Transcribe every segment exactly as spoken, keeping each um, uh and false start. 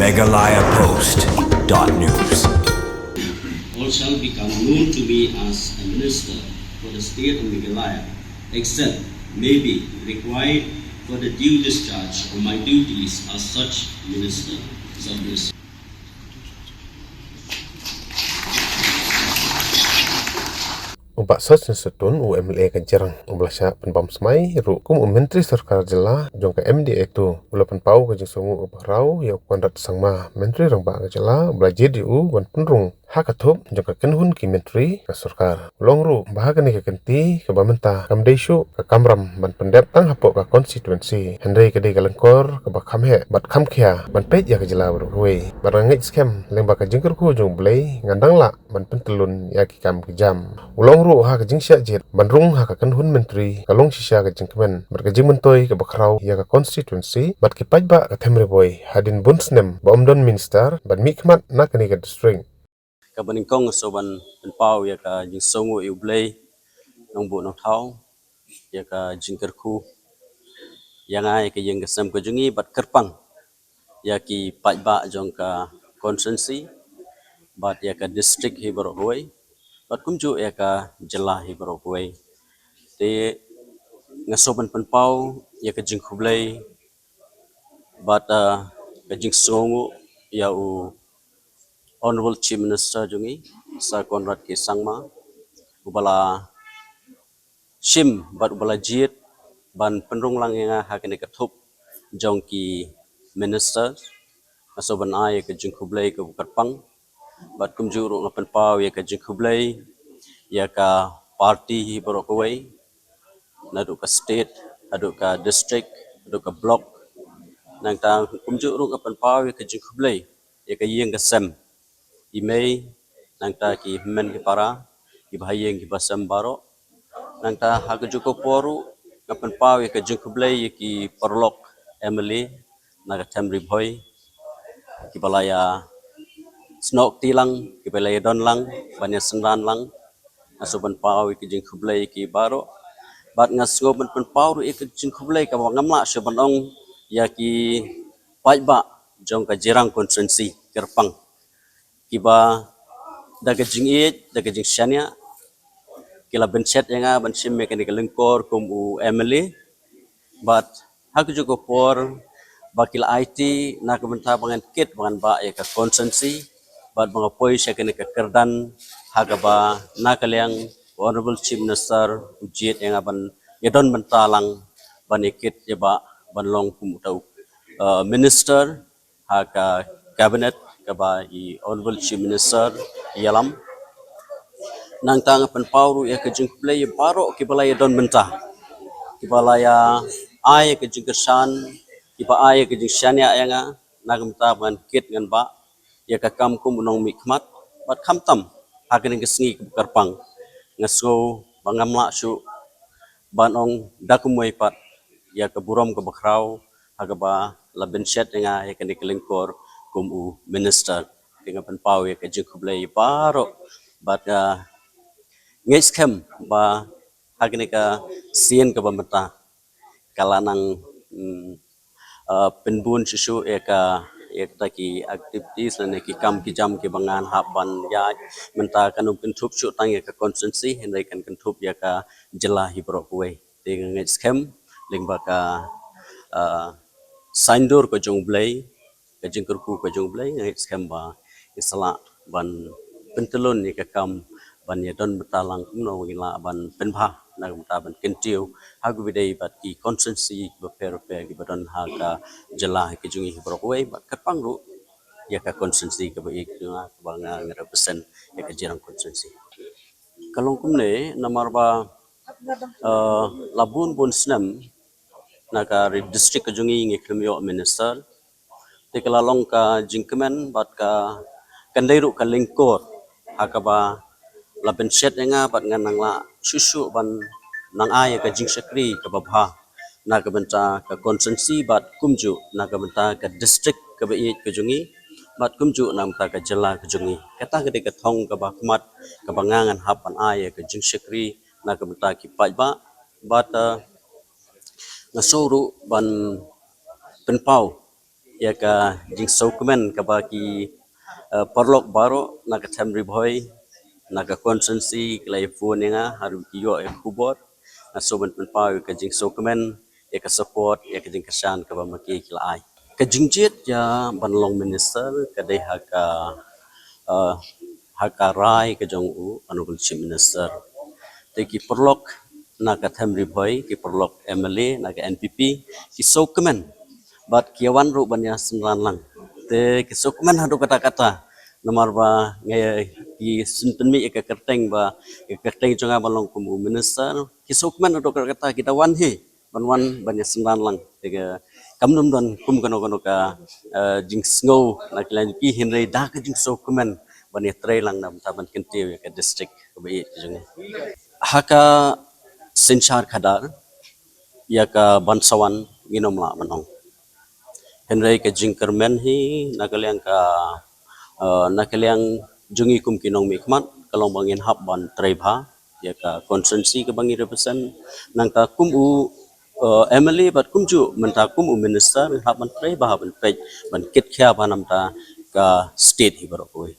Meghalaya Post dot news. All shall become known to me as a minister for the state of Meghalaya, except may be required for the due discharge of my duties as such minister. Is of this. U Bah Sosthenes Sohtun, u M L A ka Jirang, u ba la shah pynbam smai ruh kum u Myntri Sorkar Jylla jong ka M D A two, u la pynpaw ka jingsngewnguh kaba khraw ïa u Conrad Sangma, Myntri Rangbah ka Jylla, ba la jied ïa u ban pynrung ha ka thup jong ka kynhun ki myntri ka sorkar. U la ong ruh ba ha kane ka kynti kaba mynta kam dei shuh ka kamram ban pyndep tang hapoh ka constituency, hynrei ka dei ka lyngkor kaba kham heh bad kham khia ban peit ïa ka jylla baroh kawei. Bad nga ngeit skhem lyngba ka jingkyrkhu jong U Blei ngan dang lah ban pyntyllun ïa ki kam ki jam. U la ong ruh ha ka jingshah jied ban rung ha ka kynhun myntri ka long shisha ka jingkmen bad ka jingmyntoi kaba khraw ïa ka constituency bad ki paidbah ka Them Ri Bhoi hadien bun snem ba ym don minister ban mihkhmat na kane ka district. Kaba nyngkong nga sngewbha ban pynpaw ïa ka jingsngewnguh ïa U Blei Nongbuh Nongthaw ïa ka jingkyrkhu ïa nga, ïa ka ïing ka sem ka jong ngi bad kyrpang ïa ki paidbah jong ka constituency bad ïa ka district hi baroh kawei bad kumjuh ïa ka jylla hi baroh kawei. Te nga sngewbha ban pynpaw ïa ka jingkhublei bad, ah, ka jingsngewnguh ïa u Honorable Chief Minister jong ngi, Sir Conrad K Sangma, u ba la shim bad u ba la jied ban pynrung lang ïa nga ha kane ka thup jong ki minister. Nga sngewbha ban ai ïa ka jingkhublei kaba kyrpang bad kumjuh ruh nga pynpaw ïa ka jingkhublei ïa ka party hi baroh kawei, naduh ka state haduh ka district haduh ka block. Nangta kumjuh ruh nga pynpaw ïa ka jingkhublei ïa ka ïing ka sem, i mei, nangta ki hynmen ki para, ki bahaïing ki bahasem baroh. Nangta ha kajuh ka por ruh nga pynpaw ïa ka jingkhublei ïa ki paralok M L A na ka Them Ri Bhoi, ki ba la ïa snoh kti lang, ki ba la ïa don lang ban ïa synran lang. Nga sngewbha ban pynpaw ïa ka jingkhublei ïa ki baroh bad nga sngewbha ban pynpaw ruh ïa ka jingkhublei kaba ngam lah shuh ban ong ïa ki paidbah jong ka Jirang constituency kyrpang, kiba da ka jingïeit, da ka jingshaniah ki la bynshet ïa nga ban shim ïa kane ka lyngkor kum u M L A. Bad ha kajuh ka por ba ki la aiti na ka bynta ba ngan kit ba ngan bah ïa ka constituency bad ba nga poi sha kane ka kyrdan, ha kaba na ka liang u Honorable Chief Minister u jied ïa nga ban ïa don bynta lang ban ïa kit ïa bah ban long kum uta u, uh, minister ha ka cabinet kaba i Honorable Chief Minister ïalam. Nangta nga pynpaw ruh ïa ka jingkhublei ïa baroh kiba la ïa don bynta, kiba la ïa ai ïa ka jingkyrshan, kiba ai ïa ka jingshaniah ïa nga na ka bynta ba ngan kit ngan bah ïa ka kam kum u nongmihkhmat bad khamtam ha kane ka sngi kaba kyrpang. Nga sngew ba ngam lah shuh ban ong da kumwei pat ïa ka burom kaba khraw ha kaba la bynshet ïa nga ïa kane ka lyngkor kum u minister. Te nga pynpaw ïa ka jingkhublei ïa baroh bad, ah, ngeit skhem ba ha kane ka sien kaba mynta ka la nang, mm, uh, pynbun shuh shuh ïa ka, ïa kita ki activities lane ki kam ki jam kiba ngan hap ban ïaid. Mynta kan ym kynthup shuh tang ïa ka constituency, hynrei kan kynthup ïa ka jylla hi baroh kawei. Te nga ngeit skhem lyngba ka, uh, saiñdur ka jong U Blei, ka jingkyrkhu ka jong U Blei, nga ngeit skhem ba ngi sa lah ban pyntyllun ïa ka kam ban ïa don bynta lang kumno ngi lah ban pynbha na ka bynta ban kyntiew ha kaba ïadei bad ki constituency kiba pher bapher kiba don ha ka jylla ka jong ngi hi baroh kawei bad kyrpang ruh ïa ka constituency kaba ïeit ka jong nga kaba nga, nga represent ïa ka Jirang constituency. Ka long kumne namar ba, eh, la bun bun snem na ka ri district ka jong ngi ngi khlem ïoh minister. Te ka la long ka jingkmen bad ka, kan dei ruh ka lyngkor ha kaba la bynshet ïa nga bad ngan nang lah shuh shuh ban nang ai ïa ka jingshakri kaba bha na ka bynta ka constituency bad kumjuh na ka bynta ka district kaba ïeit ka jong ngi bad kumjuh na ka bynta ka jylla ka jong ngi. Kata ka dei ka thong kaba khmat kaba nga ngan hap ban ai ïa ka jingshakri na ka bynta ki paidbah bad, eh, nga sngew ruh ban pynpaw Ïa ka jingsngewkmen kaba ki uh, paralok baroh na ka them Ri Bhoi, na ka constituency, ki la ïa phone ïa nga, haduh ki ïoh ïa ka khubor, nga shu ban pynpaw ïa ka jingsngewkmen, ïa ka support, ïa ka jingkyrshan kaba ma ki ki la ai. Ka jingjied ïa ban long minister ka dei ha ka, uh, ha ka rai ka jong u Honorable Chief Minister. Te ki paralok na ka them Ri Bhoi, ki paralok M L A na ka N P P, ki sngewkmen bad ki wan ruh ban ïa synran lang. Te ki sngewkmen haduh katta katta, namar ba nga ïa ki sngewkmen ïa ka kyrteng ba, ïa ka kyrteng jong nga ba long kum u minister, ki sngewkmen haduh katta katta, ki da wan hi ban wan ban ïa synran lang. Te ka kam nym don kum kano kano ka, eh, jingsngew na ki lynti, hynrei da ka jingsngewkmen ban ïa trei lang na bynta ban kyntiew ïa ka district kaba ïeit ka jong ngi. Ha ka synshar khadar, ïa ka ban sa wan ngin ym lah ban ong. Hynrei ka jingkyrmen hi na ka liang ka, eh, na ka liang jong ngi kum ki nongmihkhmat, ka long ba ngin hap ban trei bha ïa ka constituency kaba ngi represent. Nangta kum u, eh, M L A bad kumjuh mynta kum u minister, ngin hap ban trei bha, ban peit, ban kit khia bha namar ka state hi baroh kawei.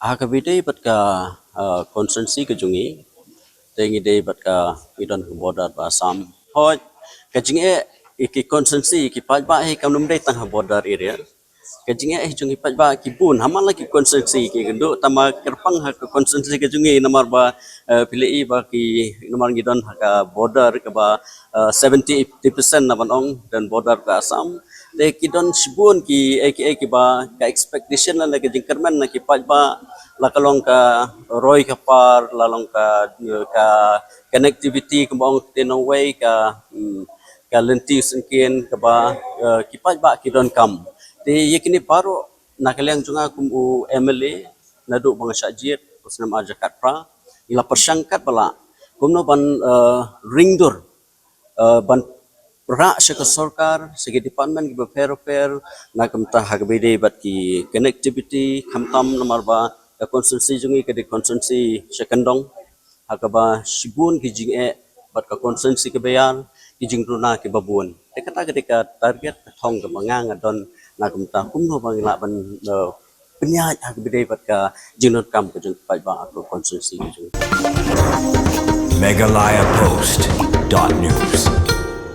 Ha kaba ïadei bad ka, uh, constituency ka jong ngi, te ngi dei bad ka, ngi don ka border bad Assam. Hooid, ka jingeh ïa ki constituency, ïa ki paidbah hi kam nym dei tang ha border area. Ka jingeh hi jong ki paidbah ki bun, ha man la ki constituency ki kynduh, tang ba kyrpang ha ka constituency ka jong ngi namar ba, uh, phi la i ba ki, namar ngi don ha ka border kaba, uh, seventy eighty percent na ban ong don border ka Assam. Te ki don shibun ki, eh, ki, eh, kiba ka expectation lane ka jingkyrmen na ki paidbah, la ka long ka roi ka par, la long ka, eh, ka connectivity kumba ong te nongwei ka, hmm, ka lynti syngkien kaba, eh, ki paidbah ki donkam. Te ïa kine baroh na ka liang jong nga kum u M L A naduh ba nga shah jied u snem ar hajar khatphra, ngi la pyrshang katba lah kumno ban, eh, ring dur, eh, ban rah sha ka sorkar, sha ki department kiba pher pher, na ka bynta ha kaba ïadei bad ki connectivity, khamtam namar ba ka constituency jong ngi ka dei constituency sha kyndong, ha kaba shibun ki jingeh bad ka constituency kaba ïar, ki jingduna kiba bun. Te kata ka dei ka target, ka thong kaba nga nga don na ka bynta kumno ba ngi lah ban, eh, pynïaid ha kaba ïadei bad ka jingdonkam ka jong ki paidbah ha ka constituency ka jong ngi. Meghalaya Post dot news.